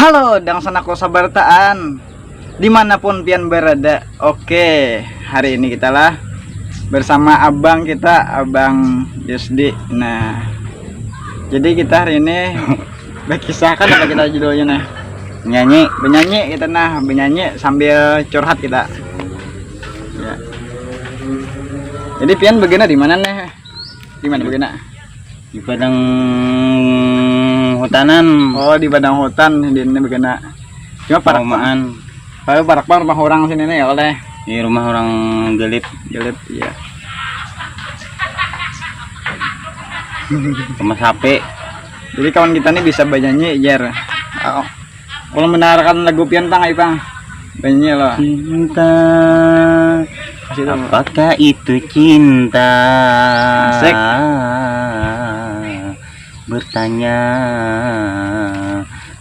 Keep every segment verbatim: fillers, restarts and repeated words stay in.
Halo, dangsanak Losa Bartaan. Dimanapun pian berada. Oke, hari ini kita lah bersama abang kita, Abang Yusdi. Nah, jadi kita hari ini berkisah kan apa kita judulnya nah? Nyanyi. Benyanyi kita nah, benyanyi sambil curhat kita. Ya. Jadi pian begena di mana nih? Di mana begena? Di padang hutanan. Oh, di padang hutan di ini begena. Cuma parak Paumaan. Kalau parak rumah orang sini nih ya oleh Di rumah orang Gelip. Gelip, iya. Rumah sapi. Jadi kawan kita nih bisa banyanyi, Jer. Oh. Kalau mendengarkan lagu pian pang, ayo pang. Banyanyi loh. Cinta. Kasih tahu. Apakah itu cinta? Asik. Bertanya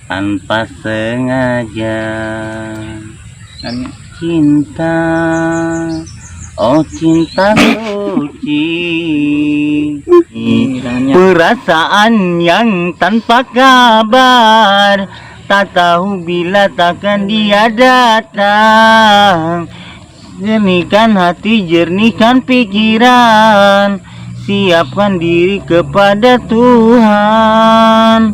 tanpa sengaja. Dan Cinta, oh cinta suci. Tangannya. Perasaan yang tanpa kabar, tak tahu bila takkan dia datang. Jernihkan hati, jernihkan pikiran, siapkan diri kepada Tuhan.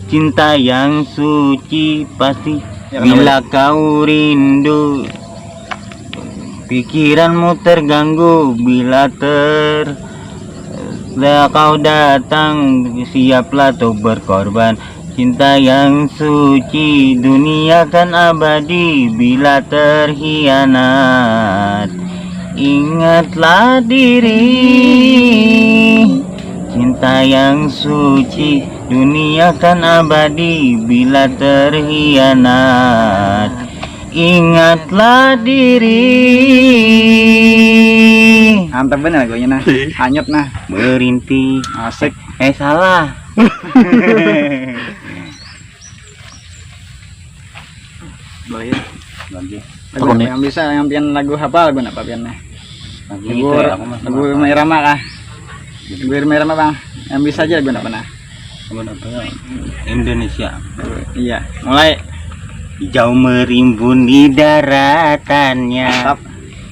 Cinta yang suci pasti Ya, bila kau rindu, pikiranmu terganggu bila ter bila kau datang, siaplah tuh berkorban. Cinta yang suci, dunia kan abadi bila terhianat. Ingatlah diri, cinta yang suci, dunia kan abadi bila terhianat. Ingatlah diri. Mantap bener lagunya nah. Hanyut nah. Berhenti. Asik. Eh, salah. Boleh ya. Lagi. Lagu apa yang bisa, yang pian lagu apa, lagu apa pian nah? Lagu Lagu, itu ya, aku masih lagu lupa. Irama kah? Lagu Irama, Irama, Bang. Yang bisa aja lagu apa nah? Lagu apa ya? Indonesia. Iya, mulai. Hijau merimbun di daratannya. Mantap.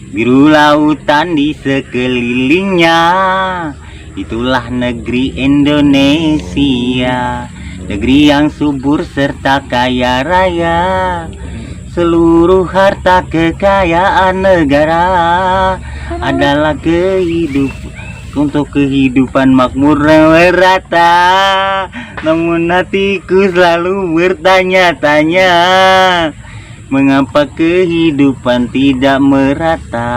Biru lautan di sekelilingnya. Itulah negeri Indonesia, negeri yang subur serta kaya raya. Seluruh harta kekayaan negara adalah kehidup untuk kehidupan makmur dan merata. Namun hatiku selalu bertanya-tanya, mengapa kehidupan tidak merata?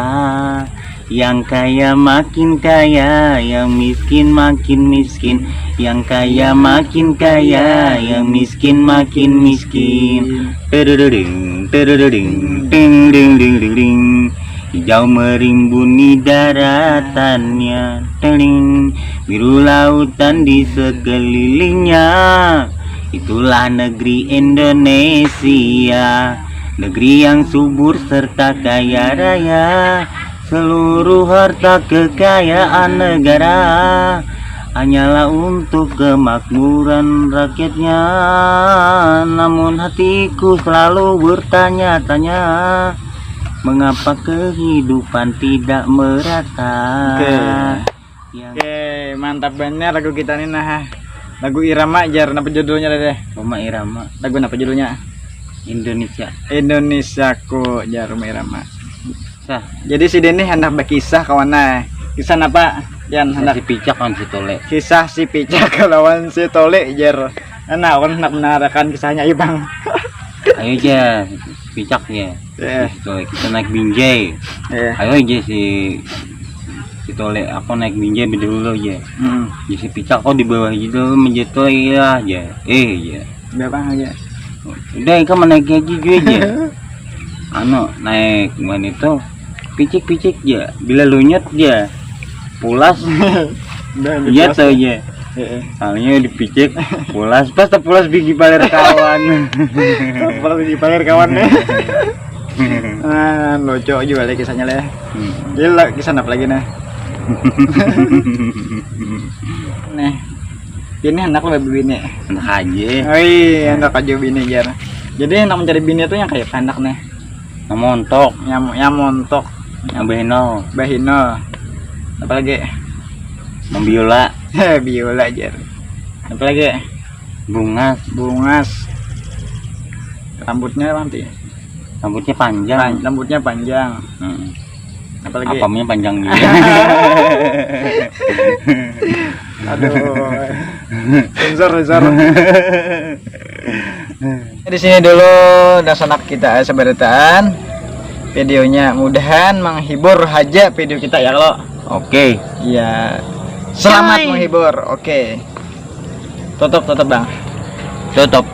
Yang kaya makin kaya, yang miskin makin miskin. Yang kaya makin kaya, yang miskin makin miskin. Terududing, terududing, ding, ding, ding, ding, ding. Hijau merimbun di daratannya, teling, biru lautan di sekelilingnya. Itulah negeri Indonesia, negeri yang subur serta kaya raya. Seluruh harta kekayaan negara hanyalah untuk kemakmuran rakyatnya. Namun hatiku selalu bertanya-tanya, mengapa kehidupan tidak merata? Oke. Yang Oke, mantap banget lagu kita nih nah. Lagu Irama, Jar, napa judulnya deh? Roma Irama. Lagu napa judulnya? Indonesia. Indonesiaku, Jar, Roma Irama. Sah. Jadi si Deni hendak berkisah kawan nah. Kisah napa? Yan, Kisah hendak si Picak lawan si Tole. Kisah si Picak lawan si Tole, Jar. Nah, aku hendak mendengarkan kisahnya, ayo, Bang. Ayo aja, Picak ya. Eh, Tole, kita naik binjai. Eh, Ayo aja si si Tole, aku naik binjai berdahulu aja. Hmm. Jadi si Picak kok di bawah gitu menjatuh, iya aja. Eh, iya. Berapa aja? Udah, ikam naik aja juga aja. Anu, naik mana itu? Picik-picik aja. Bila lunyut aja. Pulas. Udah, Iya dipulas tuh ya. Aja. Heeh. Soalnya dipicik, pulas, pas tak pulas bigi paler kawan. Pulas bigi paler kawan nih. Nah, lucu juga lah kisahnya lah. Hmm. Jadi lah, kisah apa lagi nah? Nih. Bini handak lah bini. Handak aja. Oi, handak aja bini jar. Jadi handak mencari bini itu yang kayak handak nih. Yang montok. Yang yang montok, Yang bahino. Bahino. Apalagi? Membiola. Heh, biola jar. Apalagi? Bungas. Bungas. Rambutnya nanti. Rambutnya panjang. Pan- rambutnya panjang. Hmm. Apalagi? Apamnya panjang juga. Aduh. Sensor, sensor. Di sini dulu dasar kita sabarataan videonya, mudahan menghibur aja video kita ya kalau. Oke. Iya. Selamat Hai. Menghibur. Oke. Tutup, tutup bang. Tutup.